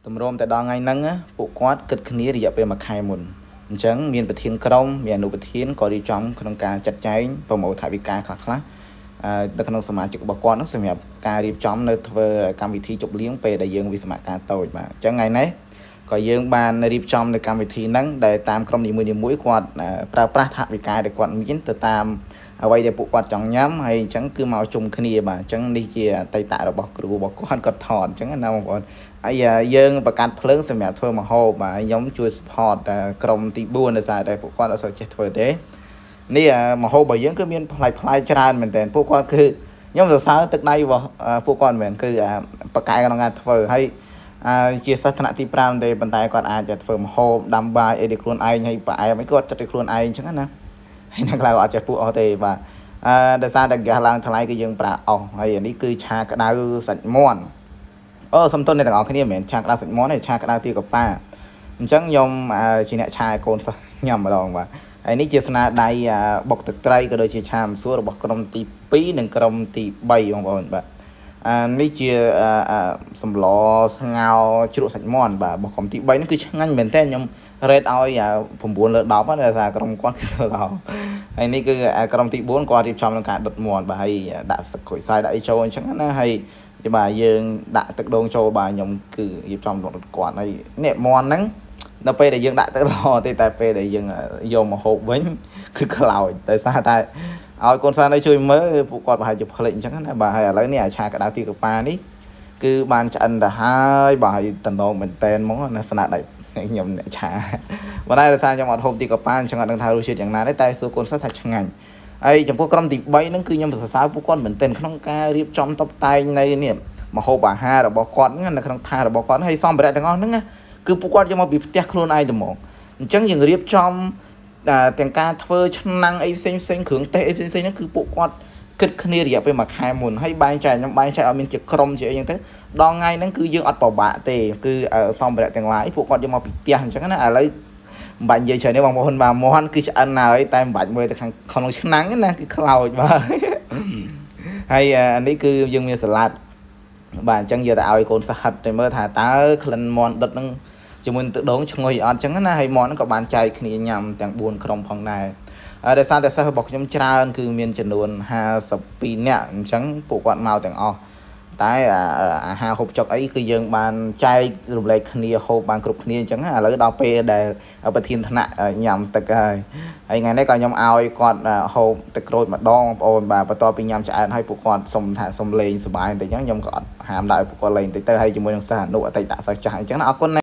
ទម្រាំតែដល់ថ្ងៃហ្នឹងណាពួកគាត់គិតគ្នារយៈពេលមួយខែមុនអញ្ចឹងមានប្រធានក្រុមមានអនុប្រធានក៏រៀបចំក្នុងការចាត់ចែងប្រមូលថវិកាខ្លះខ្លះនៅក្នុងសមាជិករបស់គាត់ហ្នឹងសម្រាប់ការរៀបចំនៅធ្វើកម្មវិធីជប់លៀងពេលដែលយើងវិស្សមការតូចបាទអញ្ចឹងថ្ងៃនេះក៏យើងបានរៀបចំនៅកម្មវិធីហ្នឹងដែលតាមក្រុមនីមួយៗគាត់ប្រើប្រាស់ថវិកាដែលគាត់មានទៅតាមអ្វីដែលពួកគាត់ចង់ញ៉ាំហើយអញ្ចឹងគឺមកជុំគ្នាបាទអញ្ចឹងនេះជាអតីតរបស់គ្រូរបស់គាត់គាត់ថតអញ្ចឹងណាបងប្អូនហើយយើងបង្កាត់ភ្លើងសម្រាប់ធ្វើម្ហូបបាទខ្ញុំជួយ support ក្រុមទី4ដោយសារតែពួកគាត់អត់សូវចេះធ្វើទេនេះម្ហូបរបស់យើងគឺមានប្លែកប្លែកច្រើនមែនទែនពួកគាត់គឺខ្ញុំសរសើរទឹកដៃរបស់ពួកគាត់មែនគឺបកកែក្នុងការធ្វើហើយជាសិស្សថ្នាក់ទី5ទេប៉ុន្តែគាត់អាចจะធ្វើម្ហូបដាំបាយអីដោយខ្លួនឯងហើយផ្អែមអីគាត់ចិត្តដោយខ្លួនឯងអញ្ចឹងណាហើយអ្នកខ្លះក៏អត់ចេះពួកអស់ទេបាទអឺដោយសារតែហ្គាសឡើងថ្លៃគឺយើងប្រើអស់ហើយអានេះគឺឆាក្តៅសាច់មាន់អូសំទោសអ្នកទាំងអស់គ្នាមិនមែនឆាក្តៅសាច់មាន់ទេឆាក្តៅទាកប៉ាអញ្ចឹងខ្ញុំជាអ្នកឆាឲ្យកូនសិស្សញ៉ាំម្ដងបាទហើយនេះជាស្នាដៃបុកទឹកត្រីក៏ដូចជាឆាម្សួររបស់ក្រុមទី2និងក្រុមទី3បងប្អូនបាទអានេះជាសម្លស្ងោជ្រក់សាច់មាន់បាទរបស់ក្រុមទី3នេះគឺឆ្ងាញ់មែនតើខ្ញុំ rate ឲ្យ9លើ10ដោយសារក្រុមគាត់គឺទៅល្អហើយនេះគឺក្រុមទី4គាត់រៀបចំក្នុងការដុតមាន់បាទហើយដាក់ស្លឹកក្រូចសើចដាក់អីចូលអញ្ចឹងណាហើយបាទយើងដាក់ទឹកដូងចូលបាទខ្ញុំគឺរៀបចំដុតគាត់ហើយនេះមាន់ហ្នឹងដល់ពេលដែលយើងដាក់ទឹកល្អទេតែពេលដែលយើងយកមកហូបវិញគឺខ្លោចដោយសារតែឲ្យកូនសិស្សនៅជួយមើលពួកគាត់ប្រហែលជាភ្លេចអញ្ចឹងណាបាទហើយឥឡូវនេះអាឆាក្តៅទីកប៉ានេះគឺបានឆ្អិនទៅហើយបាទហើយតំណងមែនតែនហ្មងណាស្នាដៃខ្ញុំអ្នកឆាបើតែដោយសារខ្ញុំអត់ហូបទីកប៉ាអញ្ចឹងអត់ដឹងថារសជាតិយ៉ាងណាទេតែសួរកូនសិស្សថាឆ្ងាញ់ហើយចំពោះក្រុមទី3ហ្នឹងគឺខ្ញុំសរសើរពួកគាត់មែនទែនក្នុងការរៀបចំតុបតែងនៅនេះម្ហូបអាហាររបស់គាត់ហ្នឹងនៅក្នុងថាសរបស់គាត់ហើយសម្ភារៈទាំងអស់ហ្នឹងគឺពួកគាត់យកមកពីផ្ទះខ្លួនឯងតែហ្មងអញ្ចឹងយើងរៀបចំទាំងការធ្វើឆ្នាំងអីផ្សេងផ្សេងគ្រឿងទេសអីផ្សេងផ្សេងហ្នឹងគឺពួកគាត់គិតគ្នារយៈពេលមួយខែមុនហើយបែងចែកខ្ញុំបែងចែកឲ្យមានជាក្រុមជាអីចឹងទៅដល់ថ្ងៃហ្នឹងគឺយើងអត់ពិបាកទេគឺសម្ភារៈទាំងឡាយពួកគាត់យកមកពីផ្ទះអញ្ចឹងណាឥឡូវមិនបាច់និយាយច្រើនទេបងប្អូនបាទមាន់គឺឆ្អិនហើយតែមិនបាច់មើលទៅខាងក្នុងឆ្នាំងទេណាគឺខ្លោចបាទហើយអានេះគឺយើងមានសាឡាត់បាទអញ្ចឹងយកទៅឲ្យកូនសិស្សហិតទៅមើលថាតើក្លិនមាន់ដុតហ្នឹងជាមួយទឹកដូងឈ្ងុយអត់អញ្ចឹងណាហើយមាន់ហ្នឹងក៏បានចែកគ្នាញ៉ាំទាំង4ក្រុមផងដែរដោយសារតែសិស្សរបស់ខ្ញុំច្រើនគឺមានចំនួន52នាក់អញ្ចឹងពួកគាត់មកទាំងអស់តែអាហារហូបចុកអីគឺយើងបានចែករំលែកគ្នាហូបបានគ្រប់គ្នាអញ្ចឹងឥឡូវដល់ពេលដែលប្រធានថ្នាក់ញ៉ាំទឹកហើយហើយថ្ងៃនេះក៏ខ្ញុំឲ្យគាត់ហូបទឹកក្រូចម្ដងបងប្អូនបាទបន្ទាប់ពីញ៉ាំឆ្អែតហើយពួកគាត់សុំថាសុំលេងសប្បាយបន្តិចអញ្ចឹងខ្ញុំក៏អត់ហាមដល់ពួកគាត់លេងបន្តិចទៅហើយជាមួយនឹងសិស្សអនុអតីតសិស្សចាស់អញ្ចឹងណាអរគុណណា។